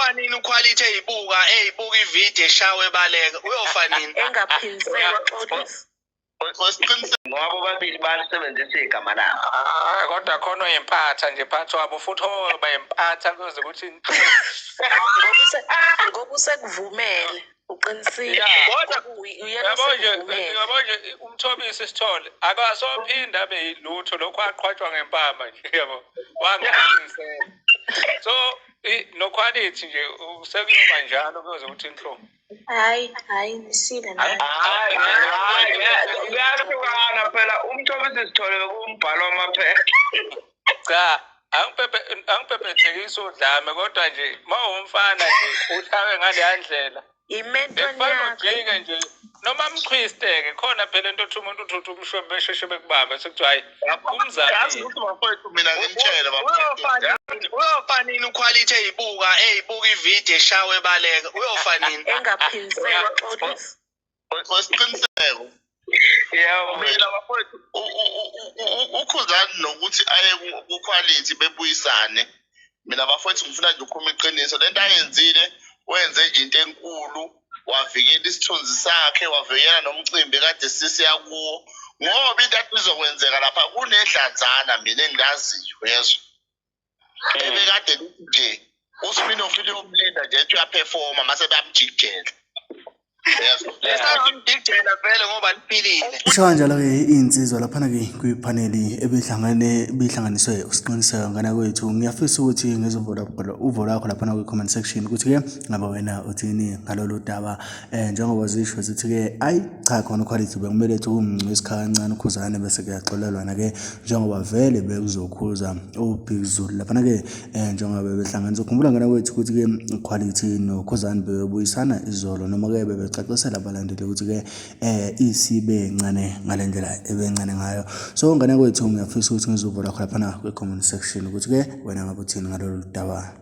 Uyofa nini uQuality eyibuka eyibuka ividiyo eshawe ebaleka? Uyofa nini? Engaphindiselwa Xolisi. Wesiqiniseko. Ngoba bobabili balisebenzisa igama labo. Ah, kodwa khona oyimpatha nje phakathi wabo futhi oba yimpatha kuze kuthi Ngoba usekuvumele. Uqinisile. Yeah. Kodwa Uyena yabo nje osekuvumele. yabo nje uMthobisi Sithole akasophinda abe yilutho lokhu aqhwatshwa ngempama nje yabo wangaqinisela so noQuality nje sekuyoba njalo kuyoze kuthi inhlungu. Hayi, hayi, nisile nani. Hayi, hayi, kuyahlukana phela uMthobisi Sithole bekuwumbhalo wamaphepha. Cha, angibhebhethekisi udlame kodwa nje uma uwumfana nje uhlabe ngaleya ndlela. Imentoni Bekufanele yakho. ujike nje noma mchwiste-ke khona phela into othi umuntu uthi uthi umshwebe besheshe bekubambe sekuthiwa hhayi Yazi umzamile. ukuthi bafowethu mina ngimtshele Uyofa bafowethu. nini? Uyofa nini uQuality eyibuka eyibuka ividiyo eshawe ebaleka? Uyofa nini? Engaphindiselwa Xolisi. Wesiqiniseko. Yebo. Mina bafowethu uKhuzani nokuthi aye kuQuality bebuyisane. Mina bafowethu ngifuna nje ukukhuluma iqiniso. Lento ayenzile wenze nje into enkulu wavikela isithunzi sakhe wavikela nomcimbi kade sisiya kuwo ngoba into athi izokwenzeka lapha kunedlanzana mina engilaziyo yezwa ebekade lithi nje uSminoff liyomlinda nje ethi uyaphefoma mase bayamjikijela yezwa. Besamdijela vele ngoba liphilile. Isho kanjalo-ke iy'nsizwa laphana-ke kwiphaneli ebihlangane ebihlanganiswe uSiqiniseko ngana kwethu. Ngiyafisa ukuthi ngizwe uvo lwakho uvo lwakho laphana kwi-comment section ukuthi-ke ngabe wena uthini ngalolu daba um njengoba zisho zithi-ke ayi cha khona uQuality bekumele ethi ukumncisa kancane uKhuzani bese kuyaxolelwana-ke njengoba vele bekuzokhuza uBig Zulu laphana-ke um njengoba bebehlanganisa. Ukhumbula ngana kwethu ukuthi-ke uQuality noKhuzani bebebuyisana izolo noma-ke bebecacisela abalandeli ukuthi-ke um isibe ncane ngale ndlela ebencane ngayo. So ngane kwethu ngiyafisa ukuthi ngizwe uvo lwakho laphana kwi-comment section ukuthi-ke wena ngabe uthini ngalolu daba.